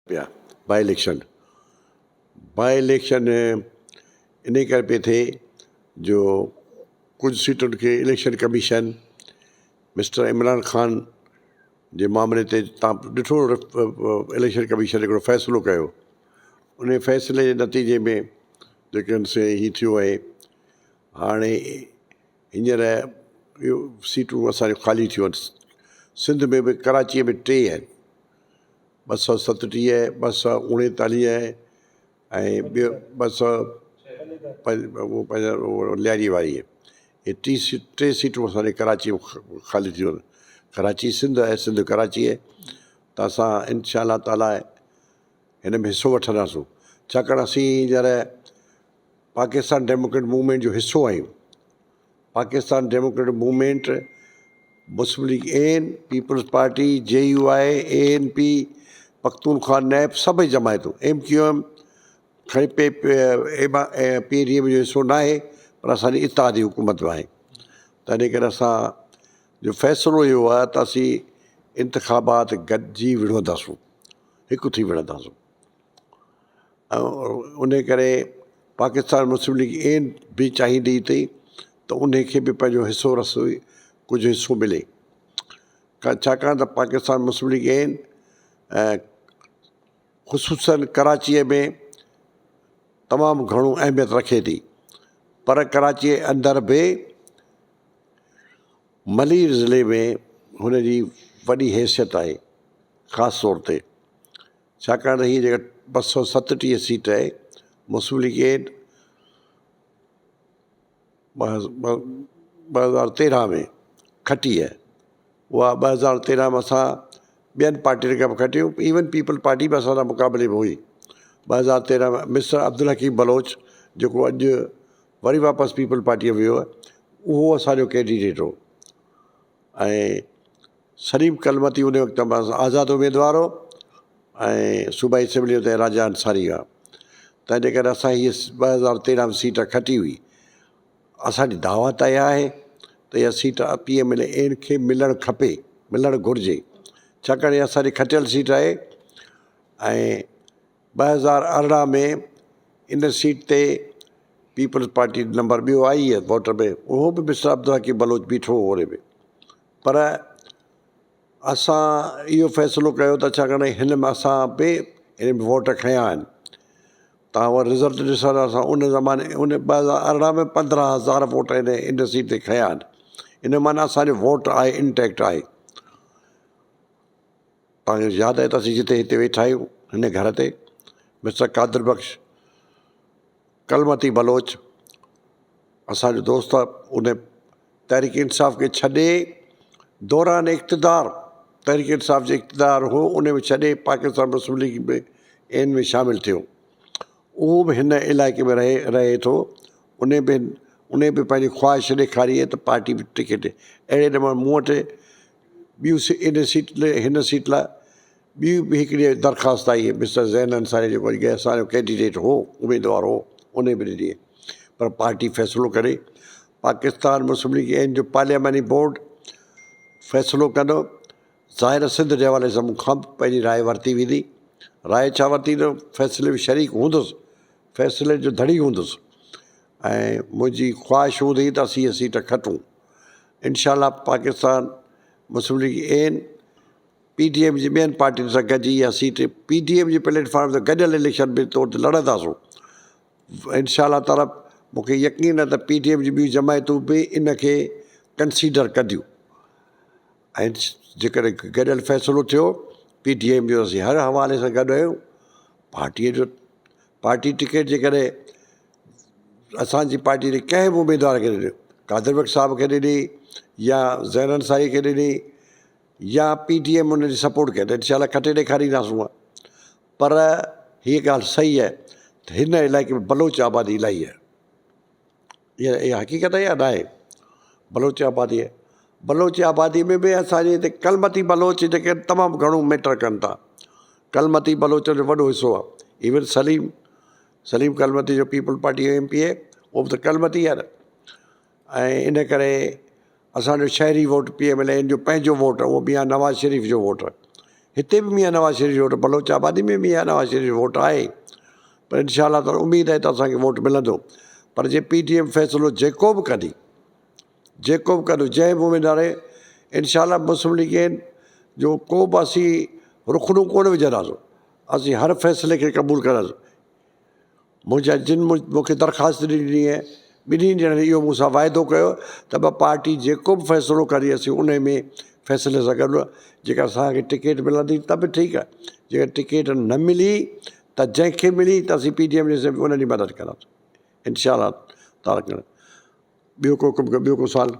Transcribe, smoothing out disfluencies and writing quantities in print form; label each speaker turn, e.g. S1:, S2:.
S1: پيا باء اليڪشن باء اليڪشن ان ڪري پئي ٿئي جو ڪجهه سيٽن کي election commission mister Imran Khan جي معاملي تي تان ڏٺو اليڪشن ڪميشن هڪڙو فيصلو ڪيو ان فيصلي جي نتيجي ۾ جيڪي سي هي ٿيو آهي هاڻي هينئر اهو سيٽون اسانجو خالي ٿيون آهن سنڌ ۾ به ڪراچيء ۾ ٽي آهن 237، 239 ۽ ٻيو 200 پنهنجو لياري واري اهي ٽي سي ٽي سيٽون اسان جي ڪراچي ۾ خالي ٿيون آهن ڪراچي سنڌ آهي سنڌ ڪراچي آهي ته اسان انشاء الله تعاليٰ هن ۾ حصو وٺنداسون ڇاڪاڻ اسين هينئر پاڪستان ڊيموڪريٽ موومينٽ جو حصو آهيون Pakistan democratic movement, Muslim league N, peoples party, J U I, A N P, Pakhtunkhwa NAP سڀئي جماعتون ايم ڪيو ايم کڻي پي پي ڊي ايم جو حصو ناهي پر اسانجي اتحادي حڪومت به آهي تنهن ڪري اسان جو فيصلو اهو آهي ته اسين انتخابات گڏجي وڙهنداسون هڪ ٿي وڙهنداسون ۽ ان ڪري پاڪستان مسلم ليگ اين به چاهيندي اٿئي ته ان کي به پنهنجو حصو رسوئي ڪجهه حصو ملي ڇاڪاڻ ته پاڪستان مسلم ليگ اين ۽ خصوصن ڪراچيء ۾ تمام گهڻو اهميت رکي ٿي پر ڪراچيء اندر به ملير ضلعي ۾ هن جي وڏي حيثيت آهي خاص طور تي ڇاڪاڻ ته هيء جيڪا 237 سيٽ آهي مسلم ليگ ايڊ 2013 ۾ کٽي آهي اها 2013 ۾ اسان ٻين پارٽين کان به کٽيون ايون پيپلز پارٽي به اسان سان مقابلي ۾ هئي 2013 ۾ مسٽر عبدالحڪيم بلوچ جيڪو اڄ وري واپس پيپلز پارٽيء ۾ ويو آهي اهو اسانجو ڪينڊيڊيٽ هو ۽ سليم ڪلمتي ان وقت آزاد اميدوار هو ۽ صوبائي اسيمبليء تي راجا انصاري هئا. تنهن جي ڪري اسان هيء 2013 ۾ سيٽ کٽي هئي. اسان جي دعويٰ ته اها آهي ته اها seat P M L N کي ملڻ کپي، ملڻ گهرجي. ڇاڪاڻ اها اسان جي کٽيل سيٽ آهي ۽ 2018 ۾ ان سيٽ تي پيپلز پارٽي نمبر ٻيو آئي هئي ووٽ ۾ اهو به مسٽر عبدالحڪيم بلوچ بيٺو هو ان ۾ پر اسان اهو فيصلو ڪيو ته ڇاڪاڻ هن ۾ اسان به هن ۾ ووٽ کنيا آهن تان اها رزلٽ ڏسندا اسان ان زماني ان 2018 ۾ 15000 ووٽ هن ان سيٽ تي کنيا آهن ان معنيٰ اسانجو ووٽ آهي انٽيڪٽ آهي توهان کي ياد آهي ته اسين جتي هتي ويٺا آهيون هن گهر تي مسٽر قادر بخش ڪلمتي بلوچ اسانجو دوست آهي ان تحريڪ انصاف کي ڇڏي دوران اقتدار تحريڪ انصاف جي اقتدار هو ان ۾ ڇڏي پاڪستان مسلم ليگ ۾ اين ۾ شامل ٿيو اهو به هن علائقي ۾ رهي رهي ٿو ان به ان به پنهنجي خواهش ڏيکاري آهي ته پارٽي به ٽڪيٽ اهڙي نموني مون وٽ ٻيون سي ان سيٽ هن سيٽ لاء ٻي به هڪڙي درخواست آئي مسٽر زين انصاري جيڪو اڄ اسان جو ڪينڊيڊيٽ هو اميدوار هو ان به ڏني پر پارٽي فيصلو ڪري پاڪستان مسلم ليگ اين جو پارلياماني بورڊ فيصلو ڪندو ظاهر سنڌ جي حوالي سان مون کان به پنهنجي راء ورتي ويندي راء ڇا ورتي ته فيصلي ۾ شريڪ هوندس فيصلي جو ڌڻي هوندس ۽ منهنجي خواهش هوندي ته اسين اهي سيٽ کٽون انشاء الله Pakistan Muslim league N P D M جي ٻين پارٽين سان گڏجي اها سيٽ پي ڊي ايم جي پليٽ فارم تي گڏيل اليڪشن به طور تي لڙنداسون انشاء الله تعالي مونکي يقين آهي ته پي ڊي ايم جي ٻيون جماعتون به ان کي ڪنسيڊر ڪنديون ۽ جيڪڏهن گڏيل فيصلو ٿيو پي ڊي ايم جو اسين هر حوالي سان گڏ آهيون پارٽيء جو پارٽي ٽڪيٽ جيڪڏهن اسانجي پارٽي جي ڪنهن به اميدوار کي ڏني قادر بخش صاحب کي ڏني يا زين انصاري کي ڏني يا پي ٽي ايم ان جي سپورٽ ڪئي ته انشاء الله کٽي ڏيکارينداسون پر هيء ڳالهه صحيح آهي ته هن علائقي ۾ بلوچ آبادي الاهي آهي اها حقيقت آهي يا ناهي بلوچ آبادي آهي بلوچ آبادي ۾ به اسانجي هتي ڪلمتي بلوچ جيڪي تمام گهڻو ميٽر ڪن ٿا ڪلمتي بلوچن جو وڏو حصو آهي ايون سليم سليم ڪلمتي جو پيپلز پارٽي جو ايم پي اي اهو به ته ڪلمتي آهي نه ۽ ان ڪري اسان جو شهري vote P M L N جو پنهنجو ووٽ اهو ميان نواز شريف جو ووٽ. هتي به ميان نواز شريف جو ووٽ بلوچ آبادي ۾ ميان نواز شريف جو ووٽ آهي پر انشاء الله تعالي اميد آهي ته اسان کي ووٽ ملندو پر جي پي ڊي ايم فيصلو جيڪو به ڪندي جيڪو به ڪندو جنهن به اميدوار انشاء الله مسلم ليگ جو ڪو به اسين رخنو ڪونه وجهنداسون اسين هر فيصلي کي قبول ڪنداسون منهنجا جن مون کي درخواست ڏني آهي ٻنهي ڄڻن اهو مون سان واعدو ڪيو ته ٻه پارٽي جيڪو به فيصلو ڪري اسين ان ۾ فيصلي سان گڏ جيڪا اسانکي ٽڪيٽ ملندي ته به ٺيڪ آهي جيڪا ٽڪيٽ نه ملي ته جنهن کي ملي ته اسين پي ڊي ايم جي ان جي مدد ڪنداسين انشاء الله تعاليٰ ٻيو ڪو حڪم ٻيو ڪو سوال.